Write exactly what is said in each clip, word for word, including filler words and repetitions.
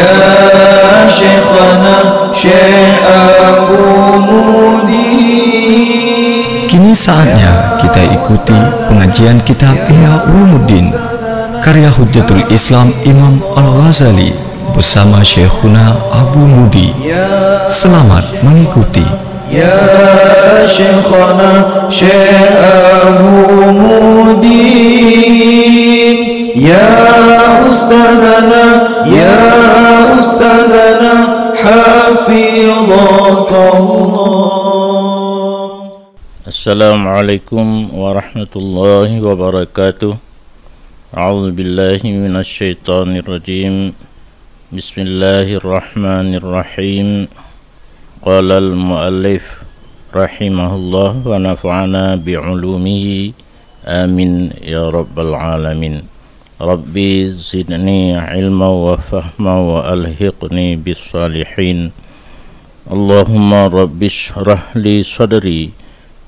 Ya Syekhana Syekh Abu Mudi. Kini saatnya kita ikuti pengajian kitab Ihya Ulumuddin karya Hujjatul Islam Imam Al-Ghazali bersama Syekhuna Abu Mudi. Selamat mengikuti. Ya Syekhana Syekh Abu Mudi, ya Ustadzana, ya Ustadzana, hafidhakallah. Assalamualaikum warahmatullahi wabarakatuh. A'udzubillahi minasyaitonirrajim. Bismillahirrahmanirrahim. Qalal muallif rahimahullah wa nafa'ana bi ulumihi. Amin ya rabbal alamin. Rabbi zidni ilma wa fahma wa alhiqni bis salihin. Allahumma rabbi shrah li sadri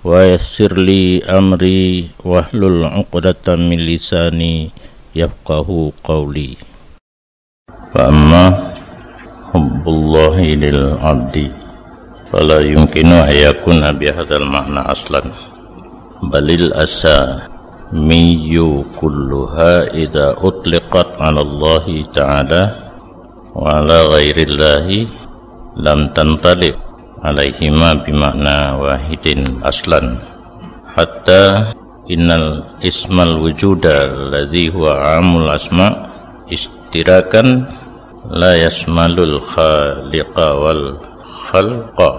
wa yassir li amri wahlul uqdatam min lisani yafqahu qawli. Fa amma hubbullahi lil abdi fala yumkinu an yakuna bihadzal ma'na aslan. Balil asa miyu kulluha idza utliqat 'ala Allahi ta'ala wa 'ala ghairillahi lam tantalif 'alaihima bima'na wahidin aslan. Hatta innal ismal wujuda alladzi huwa 'amul asma' ishtirakan la yashmalul khaliqa wal khalqa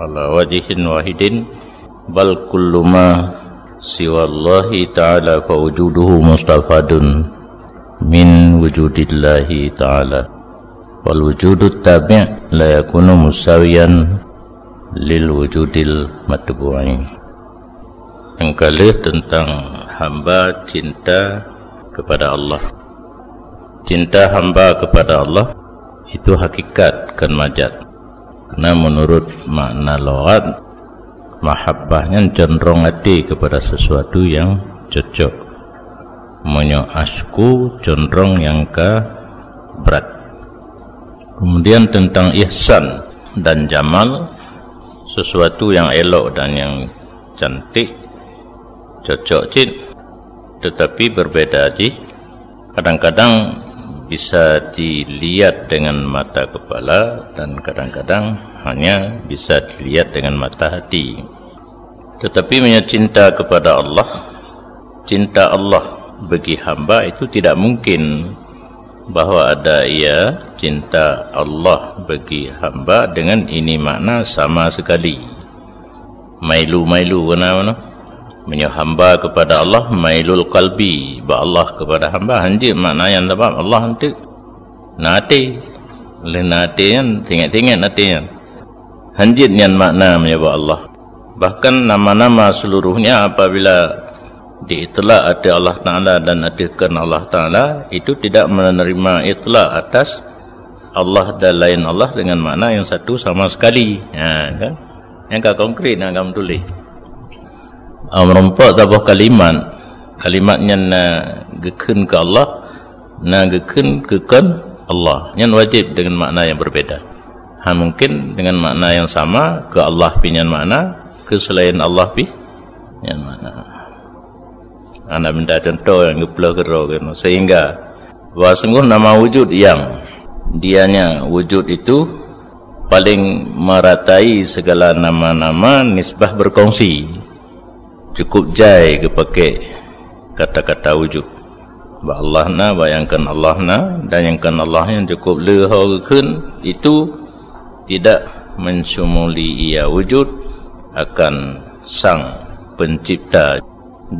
'ala wajhin wahidin, bal kullu ma siwallahi ta'ala fa wujuduhu mustafadun min wujudillahi ta'ala, wal wujudut tabi' la yakunu musawiyan lil wujudil matbu'i. Nyang ka lheueh tentang hamba cinta kepada Allah. Cinta hamba kepada Allah itu hakikat, kon majaz. Karena menurut makna lughat, mahabbah nyan condrong até kepada sesuatu yang cocok. Meunyoe asyku condrong nyang ka brat. Kemudian tentang ihsan dan jamal, sesuatu yang elok dan yang cantik, cocok cit, tetapi berbeda jih. Kadang-kadang bisa dilihat dengan mata kepala dan kadang-kadang hanya bisa dilihat dengan mata hati. Tetapi meunyoe cinta kepada Allah, cinta Allah bagi hamba itu tidak mungkin bahwa ada ia cinta Allah bagi hamba dengan ini makna sama sekali. Mailu-mailu kena mana? Meunyoe hamba kepada Allah, mailul qalbi, bak Allah kepada hamba, hanjeuet makna nyan sabab Allah enteuk na até. Lé na até nyan, tingat-tingat até nyan. Hanjeuet nyan makna meunyoe bak Allah. Bahkan nama-nama seluruhnya apabila diitlak ateueh Allah Ta'ala dan ateueh kon Allah Ta'ala, itu tidak menerima itlak atas Allah dan lain Allah dengan makna yang satu sama sekali. Ha, kan? Nyang ka konkret nyang ka meutuléh. Ah, meurumpok saboh kalimat. Kalimat nyan na geukheun keu Allah, na geukheun keu kon Allah. Nyan wajéb dengan makna yang berbeda. Hana mungkin dengan makna yang sama keu Allah pih nyan makna, keu seulaén Allah pih nyan makna. Hana minta contoh nyang geupeuleueh keudroe keunoe. Sehingga, bahwa sungguh nama wujud yang dianya wujud itu paling meratai segala nama-nama nisbah berkongsi. Cukup jai geupakai kata-kata wujud. Bak Allah na, bak nyang kon Allah na, dan nyang kon Allah nyan cukup le ho geukheun, itu tidak mensyumuli ia wujud akan sang pencipta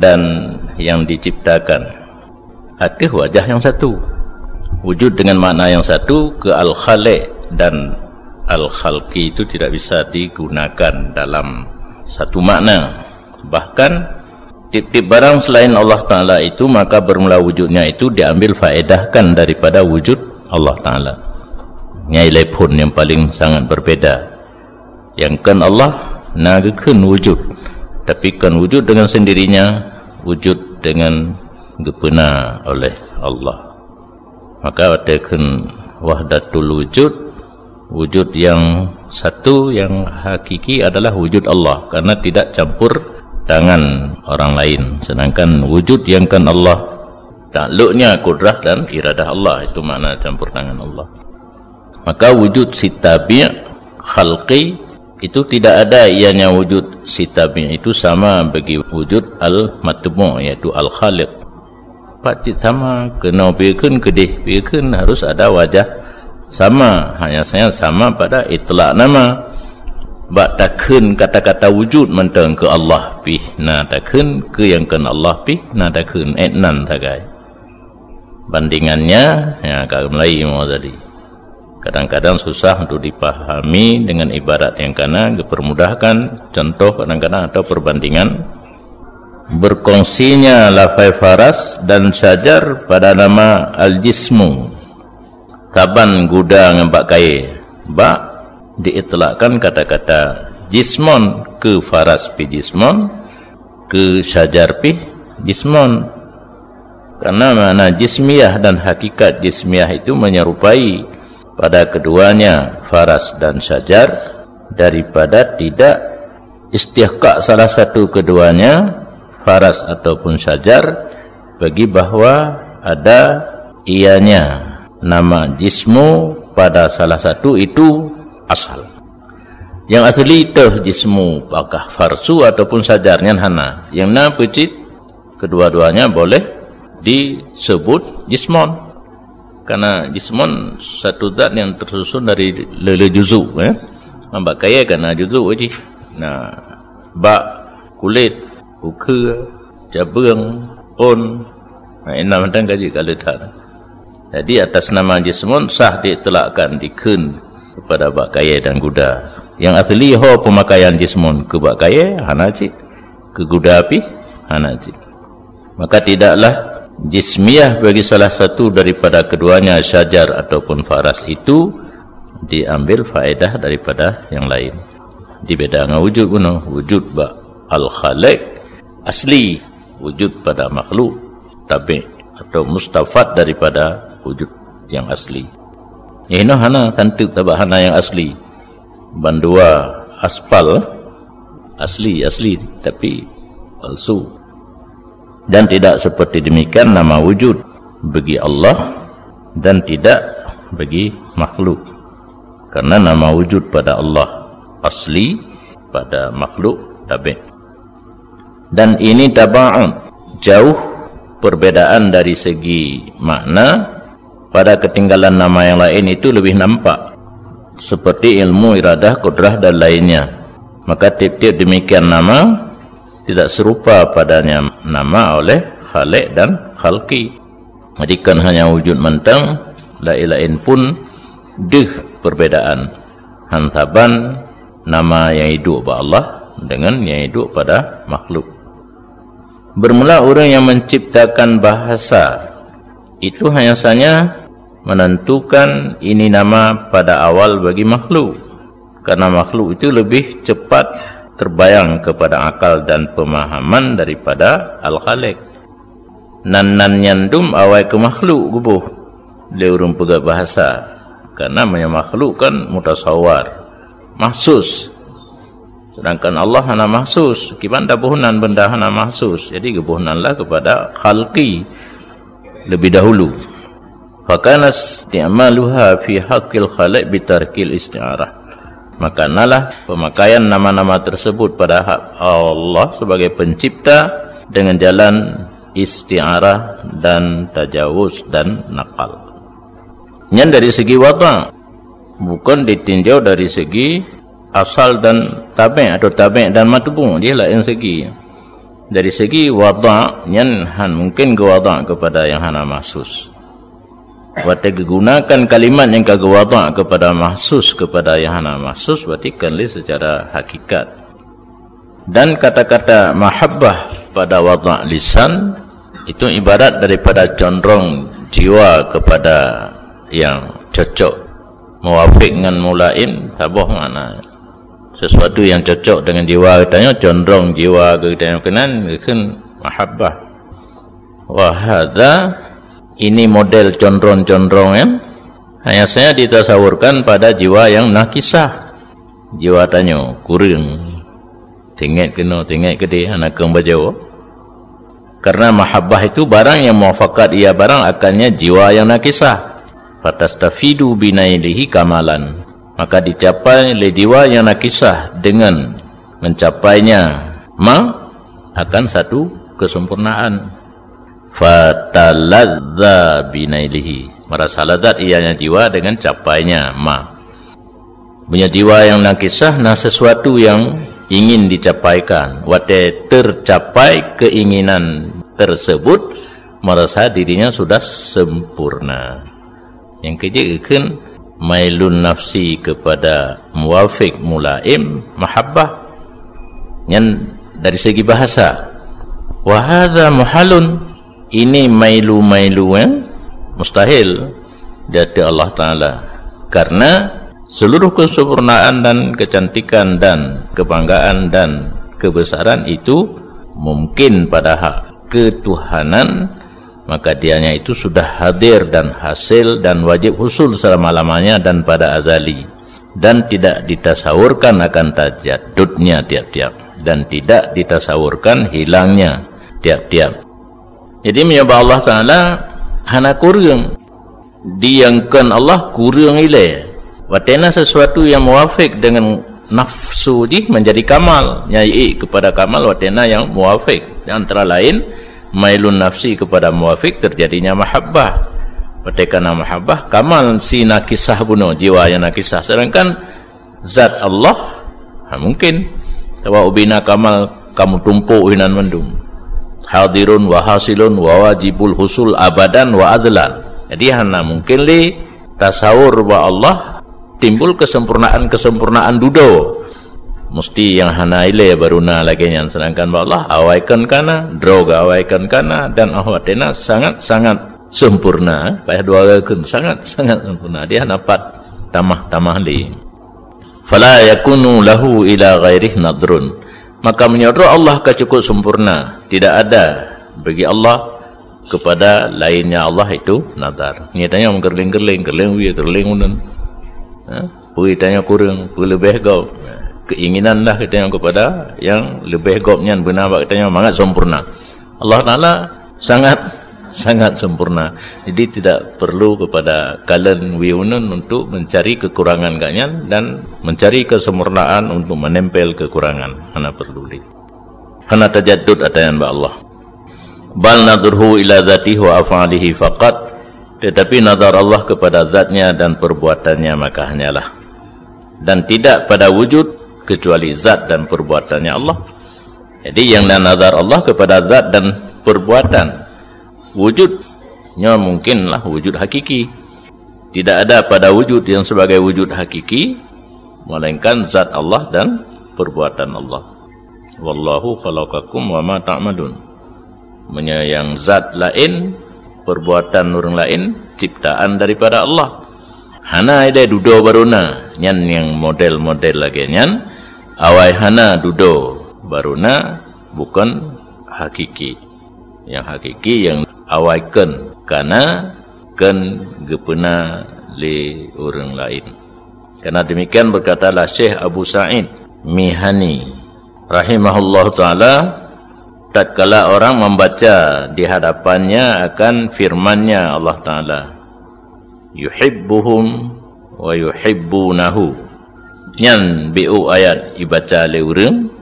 dan yang diciptakan. Ateueh wajah yang satu. Wujud dengan makna yang satu keu Al-Khaliq dan Al-Khalqi itu tidak bisa digunakan dalam satu makna. Bahkan, tiep-tiep barang selain Allah Ta'ala itu, maka bermula wujudnya itu diambil faedahkan daripada wujud Allah Ta'ala. Nyan ilée phon yang paling sangat berbeda. Nyang kon Allah na geukheun wujud, tapi kon wujud dengan sendirinya, wujud dengan geupeuna oleh Allah. Maka watée kheun Wahdatul wujud, wujud yang satu, yang hakiki adalah wujud Allah, karena tidak campur tangan orang lain. Sedangkan wujud yang kan Allah, takluknya kudrah dan iradah Allah, itu makna campur tangan Allah. Maka wujud si tabi' khalqi itu tidak ada ianya wujud si tabi' itu sama bagi wujud al-matbu', yaitu al-khaliq. Pat cit sama, keunoe piye kheun, keudeh piye kheun, harus ada wajah sama. Hanya saja sama pada itlak nama. Bak takheun kata-kata wujud mantong keu Allah pih na takheun, keu nyang kon Allah pih na takheun, eh, nan sagai. Bandingannya, ya, ka mulai mau tadi. Kadang-kadang susah untuk dipahami dengan ibarat yang kana, dipermudahkan contoh kadang-kadang atau perbandingan. Berkongsinya lafai faras dan syajar pada nama al-jismu. Saban guda ngon bak kayèe. Bak diitlakkan kata-kata jismon keu faras pih jismon, keu syajar pih jismon. Karena makna jismiyah dan hakikat jismiyah itu menyerupai pada keduanya faras dan syajar, daripada tidak istihqaq salah satu keduanya, faras ataupun syajar, bagi bahwa ada ianya nama jismu pada salah satu itu asal. Yang asli teuh jismu, apakah farsu ataupun syajar, nyan hana. Yang na peucit kedua-duanya boleh disebut jismon. Karena jismon satu zat yang tersusun dari le-le juzuk, eh. Ngon bak kayèe kan na juzuk jih. Nah, bak kulét, ukeue, cabeueng, ôn. Nah, ina mantong ka jeuet ka le that. Jadi atas nama jismon sah diitlakkan, dikheun kepada bak kayèe dan guda. Yang asli ho pemakaian jismon keu bak kayèe hana cit, keu guda pih hana cit. Maka tidaklah jismiyah bagi salah satu daripada keduanya syajar ataupun faras itu diambil faedah daripada yang lain. Dibeda dengan wujud bunoe, wujud bak al-khaliq asli, wujud pada makhluk tabi' atau mustafad daripada wujud yang asli. Inoe hana tantu tabak hana yang asli. Bandua aspal asli, asli, tapi palsu. Dan tidak seperti demikian nama wujud bagi Allah dan tidak bagi makhluk. Karena nama wujud pada Allah asli, pada makhluk tabi'. Dan ini tabaun, jauh perbedaan dari segi makna, pada ketinggalan nama yang lain itu lebih nampak, seperti ilmu, iradah, kudrah dan lainnya. Maka tiap-tiap demikian nama tidak serupa padanya nama oleh khaliq dan khalqi. Jadi kan hanya wujud mantong, laén-laén pun deuh perbedaan. Han saban nama yang hidup bak Allah dengan yang hidup pada makhluk. Bermula orang yang menciptakan bahasa itu hanya saja menentukan ini nama pada awal bagi makhluk. Karena makhluk itu lebih cepat terbayang kepada akal dan pemahaman daripada al-khaliq. Nan-nan nyan dum awai keu makhluk geuboh lé ureuëng peugah bahasa. Karena meunyoe makhluk kan mutasawwar, mahsus. Sedangkan Allah hana mahsus. Kiban taboh nan benda hana mahsus. Jadi geuboh nan lah kepada khalqi lebih dahulu. Fakana isti'maluha fi haqqil khaliq bitarkil isti'arah. Maka nalah pemakaian nama-nama tersebut pada hak Allah sebagai pencipta dengan jalan isti'arah dan tajawuz dan nakal. Nyan dari segi wada', bukan ditinjau dari segi asal dan tabi' atau tabi' dan matbu', dia lain segi. Dari segi wada', nyan han mungkin geuwada' kepada yang hana mahsus. Watée geugunakan kalimat nyang ka geuwada' kepada mahsus kepada yang hana mahsus, berarti kan lé secara hakikat. Dan kata-kata mahabbah pada wada' lisan itu ibarat daripada condrong jiwa kepada yang cocok, muwafiq ngon mulaim, saboh makna. Sesuatu yang cocok dengan jiwa geutanyoe, condrong jiwa geutanyoe keunan, geukheun mahabbah. Wa hadza, ini model condrong-condrong, ya. Hanya saja ditasawurkan pada jiwa yang nakisah. Jiwa tanyoe kureueng. Tinggai keunoe, tinggai keudeh, hana keueng bajoe. Karena mahabbah itu barang yang muafakat ia barang akannya jiwa yang nakisah. Fatastafidu binailihi kamalan. Maka dicapai lé jiwa yang nakisah dengan mencapainya ma akan satu kesempurnaan. Fataladza binailihi. Merasa lazat ianya jiwa dengan capainya ma. Punya jiwa yang nakisah na sesuatu yang ingin dicapaikan. Watée tercapai keinginan tersebut, merasa dirinya sudah sempurna. Nyang keujeuet kheun mailun nafsi kepada muwafiq mulaim mahabbah. Nyan dari segi bahasa. Wa hadza muhalun, ini mailu-mailu, eh, mustahil di hati Allah Taala. Karena seluruh kesempurnaan dan kecantikan dan kebanggaan dan kebesaran itu mungkin pada hak ketuhanan, maka dianya itu sudah hadir dan hasil dan wajib husul selama-lamanya dan pada azali, dan tidak ditasawurkan akan tajaddudnya tiap-tiap, dan tidak ditasawurkan hilangnya tiap-tiap. Jadi, meunyoe bak Allah Taala hana kureueng, diyangkan Allah kureueng ilée. Watée na sesuatu yang muwafiq dengan nafsu jih menjadi kamal, nyai kepada kamal watée na yang muwafiq. Di antara lain, mailun nafsi kepada muwafiq terjadinya mahabbah. Watée kana mahabbah, kamal si nakisah bunoe, jiwa yang nakisah. Sedangkan zat Allah, ha, mungkin. Wa ubina kamal kamu tumpuk hinan mandum. Hadirun wa hasilun wa wajibul husul abadan wa adlan. Jadi, hana mungkin lé tasawur bak Allah timbul kesempurnaan-kesempurnaan dudoe. Mesti nyang hana ilée baru na lagée nyan, sedangkan bak Allah awai kon kana, droe awai kon kana, dan Allah watée na sangat-sangat sempurna. Payah dua kali kheun, sangat-sangat sempurna. Dia hana pat tamah-tamah lé. Fala yakunu lahu ila ghairih nadrun. Maka meunyoe droe Allah ka cukup sempurna, tidak ada bagi Allah kepada lainnya Allah itu nazar. Nyoe tanyoe meugeureuléng-geureuléng, geureuléng wie, geureuléng uneun. Ha? Peue tanyoe kureueng, peue leubeh gob. Keinginan dah kita nyoe kepada yang leubeh gob nyan beuna bak kita nyoe mangat sempurna. Allah Taala sangat, sangat sempurna. Jadi, tidak perlu kepada kalon wie uneun untuk mencari kekurangan gobnyan dan mencari kesempurnaan untuk menempel kekurangan. Hana perlu lé. Hana tajaddud ata nyan bak Allah. Bal nadruhu ila dzatihi wa af'alihi faqat. Tetapi nazar Allah kepada zatnya dan perbuatannya maka hanyalah. Dan tidak pada wujud kecuali zat dan perbuatannya Allah. Jadi, nyang na nazar Allah kepada zat dan perbuatan. Wujud, nyoe mungkinlah wujud hakiki. Tidak ada pada wujud yang sebagai wujud hakiki, melainkan zat Allah dan perbuatan Allah. Wallahu khalaqakum wa ma ta'malun. Meunyoe nyang zat laén, perbuatan ureuëng laén, ciptaan daripada Allah. Hana ilée dudoe baru na, nyan nyang model-model lagée nyan, awai hana dudoe baru na, bukon hakiki. Nyang hakiki nyang awai kon kana, kon geupeuna lé ureuëng laén. Karena demikian berkatalah Syekh Abu Sa'id Mihani rahimahullahu taala, tatkala orang membaca di hadapannya akan firman-Nya Allah Taala, "Yuhibbuhum wa yuhibbunahu." Nyan biôh ayat ibaca lé ureuëng,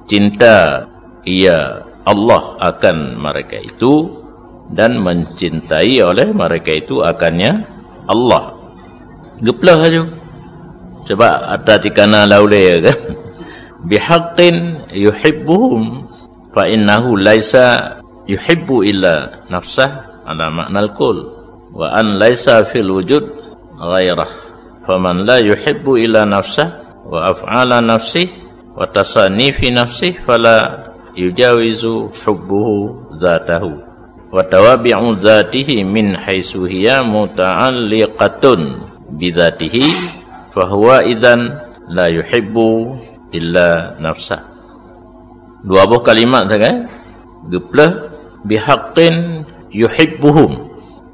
cinta ia Allah akan mereka itu dan mencintai oleh mereka itu akannya Allah. Geupleuh laju. Sebab ata tikana laulée kan. Bihaqqin yuhibbuhum fa innahu laisa yuhibbu illa nafsah ala ma'nal qaul. Wa an laisa fil wujud ghairah. Faman la yuhibbu illa nafsah wa af'ala nafsih wa tasanifi nafsih fala yujawizu hubbuhu zatahu. Wa tawabi'u zatihi min haitsu hiya muta'alliqatun bi zatihi, fa huwa idzan la yuhibbu illa nafsah. Dua boh kalimat sagai, geupleuh, "Bihaqqin yuhibbuhum."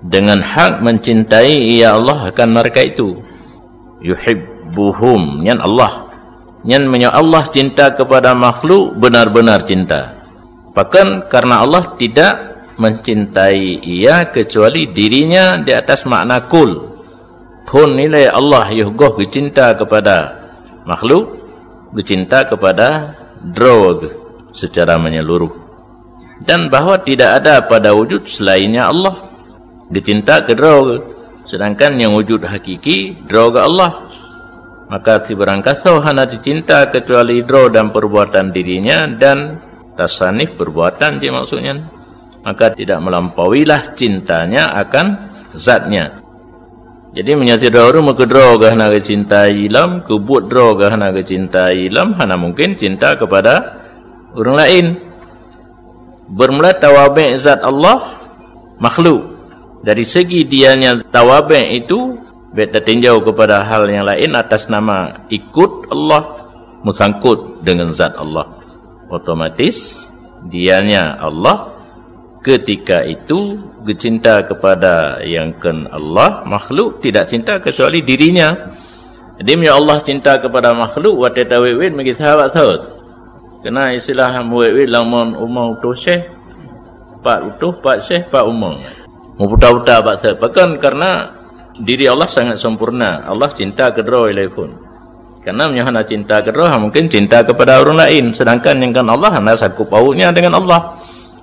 dengan hak mencintai ia Allah akan mereka itu. Yuhibbuhum, nyan Allah. Nyan meunyoe Allah cinta kepada makhluk, benar-benar cinta. Pakon? Karena Allah tidak mencintai ia kecuali dirinya di atas makna kul. Phon ilée Allah yoh goh geucinta kepada makhluk, geucinta kepada droe geuh secara menyeluruh. Dan bahwa tidak ada pada wujud selainnya Allah. Geucinta keu droe geuh, sedangkan nyang wujud hakiki droe geuh Allah. Maka sibarangkasoe hana jicinta kecuali droe dan perbuatan dirinya dan tasanif perbuatan jih maksudnya. Maka tidak melampauilah cintanya akan zatnya. Jadi meunyoe sidroe ureuëng meukeudroe geuh hana geucintai lom, keubuet droe geuh hana geucintai lom, hana mungkin cinta kepada ureuëng laén. Bermula tawabek zat Allah makhluk. Dari segi dianya tawabek itu, bék tatinjau kepada hal yang lain atas nama ikut Allah, meusangkut dengan zat Allah. Otomatis dianya Allah ketika itu geucinta kepada yang kon Allah, makhluk tidak cinta kecuali dirinya. Jadi meunyoe Allah cinta kepada makhluk, watée tawét-wét meugi sahabat saut. Kena istilah meuwét-wét lam mon umu utoh syeh, pat utoh, pat syeh, pat umu. Muputa-puta bak saut. Pakon? Karena diri Allah sangat sempurna. Allah cinta keudroe ilée phon. Karena meunyoe hana cinta keudroe, ha, mungkin cinta kepada ureuëng laén. Sedangkan nyang kon Allah hana sangkut pautnya dengan Allah.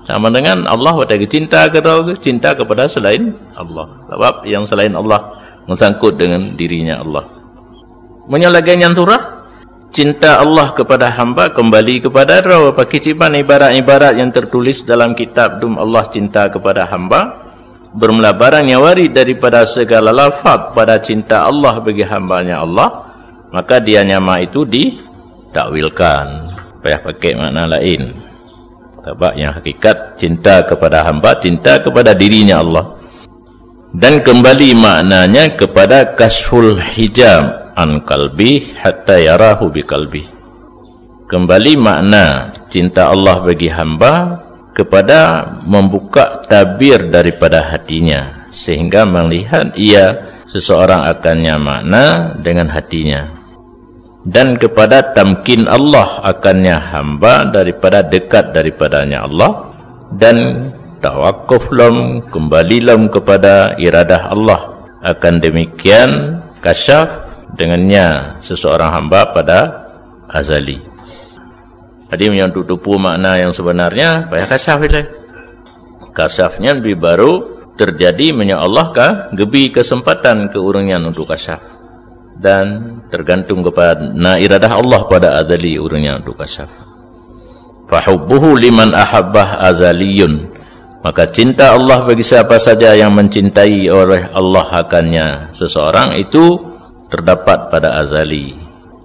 Sama dengan Allah watée geucinta keudroe geuh, cinta kepada selain Allah. Sebab yang selain Allah meusangkut dengan dirinya Allah. Meunyoe lagée nyan surah, cinta Allah kepada hamba kembali kepada droe. Pakri cit ban ibarat-ibarat yang tertulis dalam kitab dum Allah cinta kepada hamba. Bermula barang nyang warid daripada segala lafaz pada cinta Allah bagi hambanya Allah, maka dia nyama itu ditakwilkan. Payah pakai makna lain. Sabab yang hakikat cinta kepada hamba, cinta kepada dirinya Allah. Dan kembali maknanya kepada kasful hijab an qalbi hatta yarahu bi qalbi. Kembali makna cinta Allah bagi hamba kepada membuka tabir daripada hatinya, sehingga melihat ia seseorang akannya makna dengan hatinya. Dan kepada tamkin Allah akannya hamba daripada dekat daripadanya Allah, dan tawakuf lom, kembali lom kepada iradah Allah. Akan demikian, kasyaf, dengannya seseorang hamba pada azali. Jadi, meunyoe untuk tupu makna yang sebenarnya, payah kasyaf ilée. Kasyaf nyan bi baru terjadi meunyoe Allah ka geubri kesempatan keu ureuëng nyan untuk kasyaf. Dan tergantung kepada iradah Allah pada azali ureuëng nyan untuk kasyaf. Fahubbuhu liman ahabbah azaliyun. Maka cinta Allah bagi siapa saja yang mencintai oleh Allah akannya seseorang itu terdapat pada azali.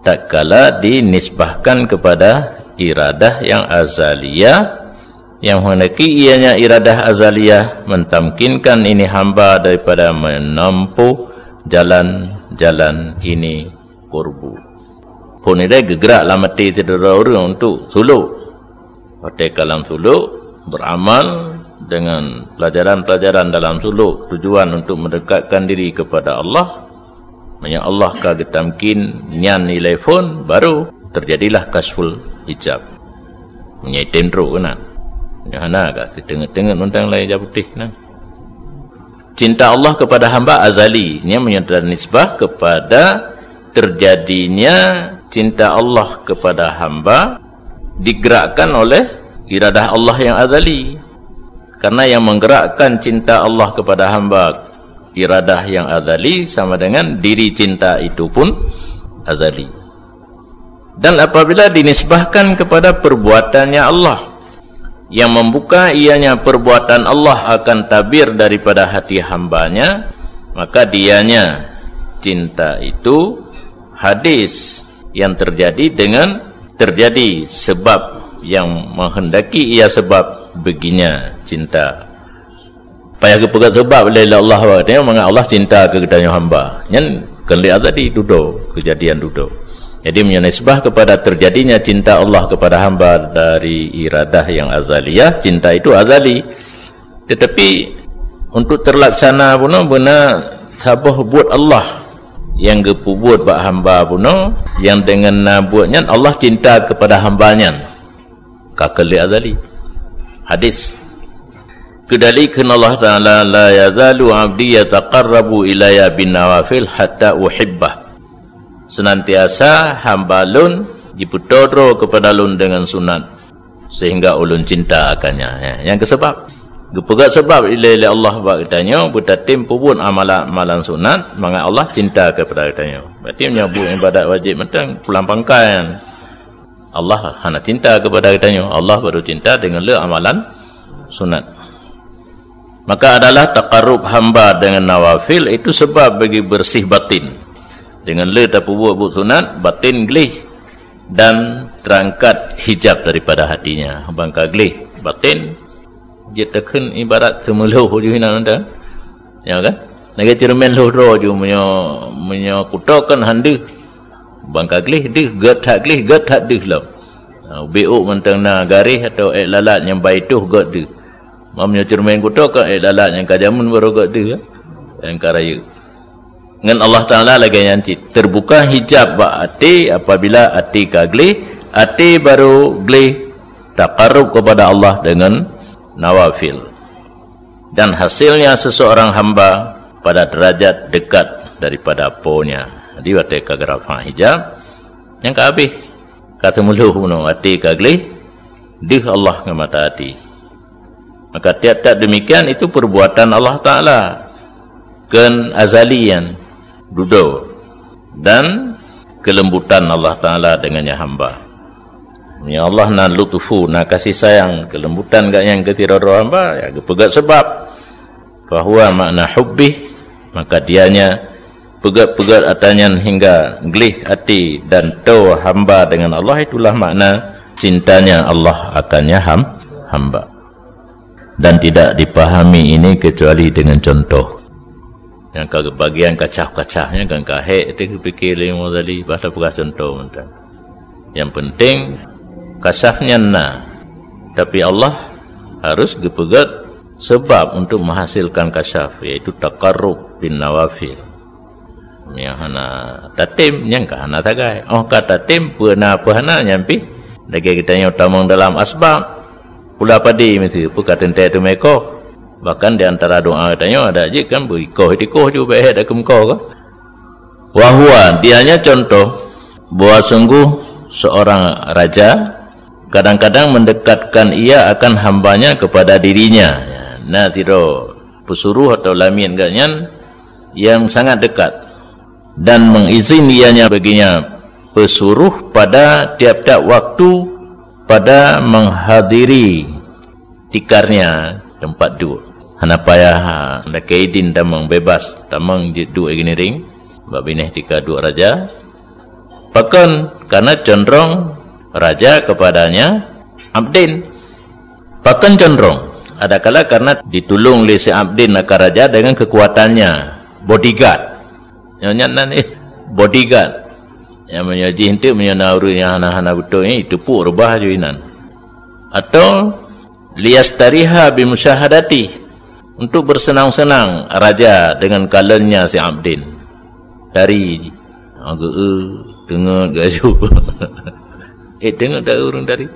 Tatkala dinisbahkan kepada iradah yang azaliyah, yang menghendaki ianya iradah azaliyah mentamkinkan ini hamba daripada menempuh jalan-jalan ini qurbu. Phon ilée geugrak lam até sidroe ureuëng untuk suluk. Watée ka lam suluk, beramal dengan pelajaran-pelajaran dalam suluk, tujuan untuk mendekatkan diri kepada Allah. Meunyoe Allah ka geutamkin nyan ilée phon, baru terjadilah kasful hijab. Meunyoe item trok keunan. Meunyoe hana ka teuteungeut-teungeut mantong lam ija putéh na. Cinta Allah kepada hamba azali. Nyan meunyoe nisbah kepada terjadinya cinta Allah kepada hamba digerakkan oleh iradah Allah yang azali. Karena yang menggerakkan cinta Allah kepada hamba iradah yang azali sama dengan diri cinta itu pun azali. Dan apabila dinisbahkan kepada perbuatannya Allah, yang membuka ianya perbuatan Allah akan tabir daripada hati hambanya, maka dianya cinta itu hadis yang terjadi dengan terjadi sebab yang menghendaki ia sebab beginya cinta. Payah geupeugah sebab lé Allah, artinya mangat Allah cinta keu geutanyoe hamba. Nyan keuneuk tadi dudoe, kejadian dudoe. Jadi meunyoe nisbah kepada terjadinya cinta Allah kepada hamba dari iradah yang azaliyah, cinta itu azali. Tetapi Untuk terlaksana bunoe beuna saboh buet Allah nyang geupeubuet bak hamba bunoe, nyang deungon na buet nyan Allah cinta keupada hamba nyan. Ka keuh lé azali. Hadis. Keudali kheun Allah Ta'ala, "La yazalu abdi yataqarrabu ilayya bin nawafil hatta uhibbah." Senantiasa hamba lôn jipeutoe droe keupada lôn deungon sunat, sehingga ulôn cinta akannya. Ya, nyang keusabab. Geupeugah sabab ilée lé Allah bak geutanyoe beutatem peubuet amalan-amalan sunat mangat Allah cinta keupada geutanyoe. Berarti meunyoe buet ibadat wajéb mantong pulang pangkai nyan. Allah hana cinta keupada geutanyoe. Allah baru cinta deungon le amalan sunat. Maka adalah taqarrub hamba dengan nawafil itu sebab bagi bersih batin. Dengan le tapeubuet buet sunat, batin gleh dan terangkat hijab daripada hatinya. Bangka gleh, batin jeuet takheun ibarat seumeulhoh ju hinan mantong. Ya kan? Lagée ceureumen lhoh droe ju meunyoe, meunyoe kuto kan han deuh. Bangka gleh deuh, gét that gleh, gét that deuh lom. Ha, ubé ôk mantong na garéh atawa ék lalat nyang bai toh gét deuh. Meunyoe ceureumen kuto kan ék lalat nyang ka jameun baru gét deuh, kan? Nyang ka rayeuk. Ngon Allah Ta'ala lagée nyan cit. Terbuka hijab bak até apabila até ka gleh, até baru gleh taqarrub kepada Allah dengan nawafil. Dan hasilnya seseorang hamba pada derajat dekat daripada Po-Nya. Jadi watée ka geurafa hijab, nyang ka habéh, ka seumeulhoh bunoe até ka gleh, deuh Allah ngon mata até. Maka tiap-tiap demikian itu perbuatan Allah Ta'ala. Kon azali nyan dudoe dan kelembutan Allah Ta'ala dengannya hamba. Ya Allah na lutfu, na kasih sayang, kelembutan gak nyang keu sidroe hamba, ya geupeugah sebab bahwa makna hubbih, maka dianya peugah-peugah atanyan hingga gleh até dan toe hamba dengan Allah, itulah makna cintanya Allah akannya ham, hamba. Dan tidak dipahami ini kecuali dengan contoh. Nyang ka bagian kacah-kacahnya kan ka hék teuh geupike lé Imam Ghazali, bah tapeugah contoh mantong. Nyang penting kasyaf nyan na, tapi Allah harus geupeugét sebab untuk menghasilkan kasyaf, yaitu taqarrub bin nawafil. Nyang hana tatem, nyang ka hana tagai. Oh ka tatem, peue na peue hana nyan pih. Lagée geutanyoe tamong dalam asbab. Pula padé miseue, peue ka teuntée teumé koh. Bahkan di antara doa geutanyoe ada jih kan beuikoh itikoh ju bék hék takheun koh ka. Wa huwa, dianya contoh bahwa sungguh seorang raja kadang-kadang mendekatkan ia akan hambanya kepada dirinya. Na sidroe peusuruh atau lamiet geuh nyan yang sangat dekat dan mengizin ianya baginya peusuruh pada tiap-tiap waktu pada menghadiri tikarnya tempat duek. Hana payah, ha, lakée idin tamong bebas, tamong jeuet duek i Giniring bak binéh tika duek raja. Pakon? Karena condrong raja kepadanya abdin. Pakon condrong? Adakala karena ditulung lé si abdin akan raja dengan kekuatannya, bodyguard. Nyoe nyan nan eh, bodyguard. Nyang meunyoe jih enteuk meunyoe na ureuëng nyang hana-hana beutôi nyan, jiteupuk reubah ju inan. Atau liyastariha bimusyahadati, untuk bersenang-senang raja dengan kalonnya si abdin. Tari, ha, geu-, teungeut gaju. Eh, teungeut tak ureuëng tari?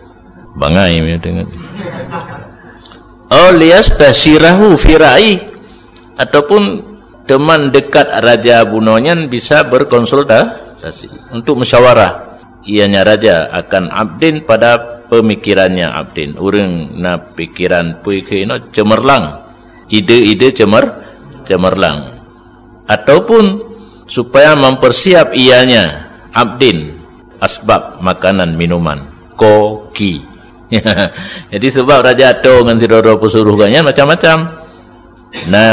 Bangai meunyoe teungeut. Oh, liyastasyirahu fi ra'yi. Ataupun teman dekat raja bunoe nyan bisa berkonsultasi untuk musyawarah. Ianya raja akan abdin pada pemikirannya abdin. Ureuëng na pikiran peue keunoe cemerlang. Ide-ide cemer-, cemerlang. Ataupun supaya mempersiap ianya abdin asbab makanan minuman. Koki. Jadi sebab raja atô ngon sidroe-droe peusuruh gobnyan macam-macam. Na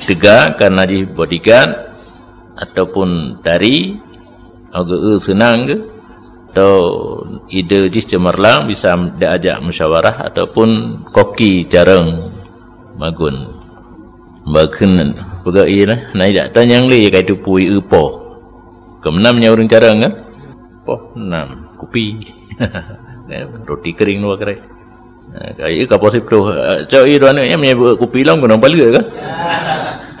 teuga karena jih bodyguard ataupun tari, geu-eu seunang geuh, atau ide jih cemerlang bisa diajak musyawarah ataupun koki carong magun. Bakheun peugah ié lah, na ijak tanyong lé kai teupui eu poh. Keumeunam nyan ureuëng carong kan? Poh nam, kupi. Roti kering dua kerek. Ha, kaya ka poh siplôh, eh, cok ie dua aneuk nyan meunyo beuet kupi lom keunoe paleue ka.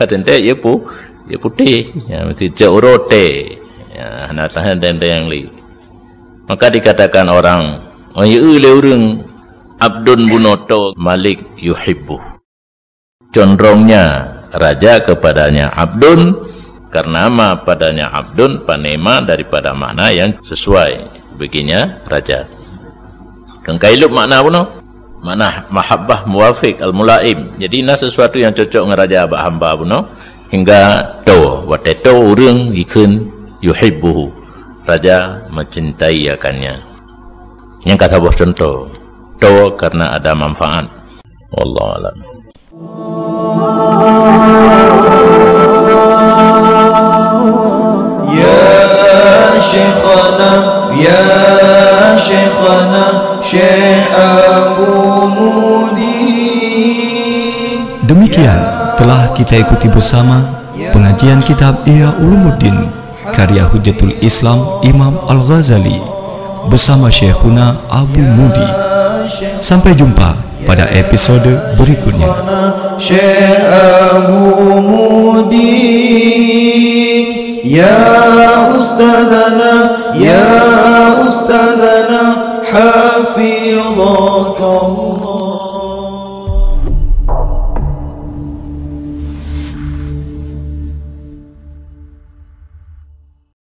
Teuntèe ie pu-, ie putéh. Ya, meusti cok uroe teh. Ya, hana tahan teuntèe nyang lé. Maka dikatakan orang, oh, ie lé ureueng abdun bunoe to malik yuhibbu. Condrongnya raja kepadanya abdun, karena ma padanya abdun panema daripada makna yang sesuai. Begini raja. Kengkai lub makna bunoe. Makna mahabbah muwafiq al-mulaim. Jadi na sesuatu yang cocok ngon raja bak hamba bunoe. Hingga to, watèe to ureueng ikheun yuhibbuhu. Raja mencintai akannya. Nyang ka saboh contoh. To karena ada manfaat. Wallahu a'lam. Ya Syekhana, ya Syekhana, Syekh Abu Mudi. Demikian telah kita ikuti bersama pengajian kitab Ihya Ulumuddin karya Hujjatul Islam Imam Al-Ghazali bersama Syekhuna Abu Mudi. Sampai jumpa pada episode berikutnya. Syekh Abu Mudi, ya ustadzana, ya ustadzana, hafidhakallah.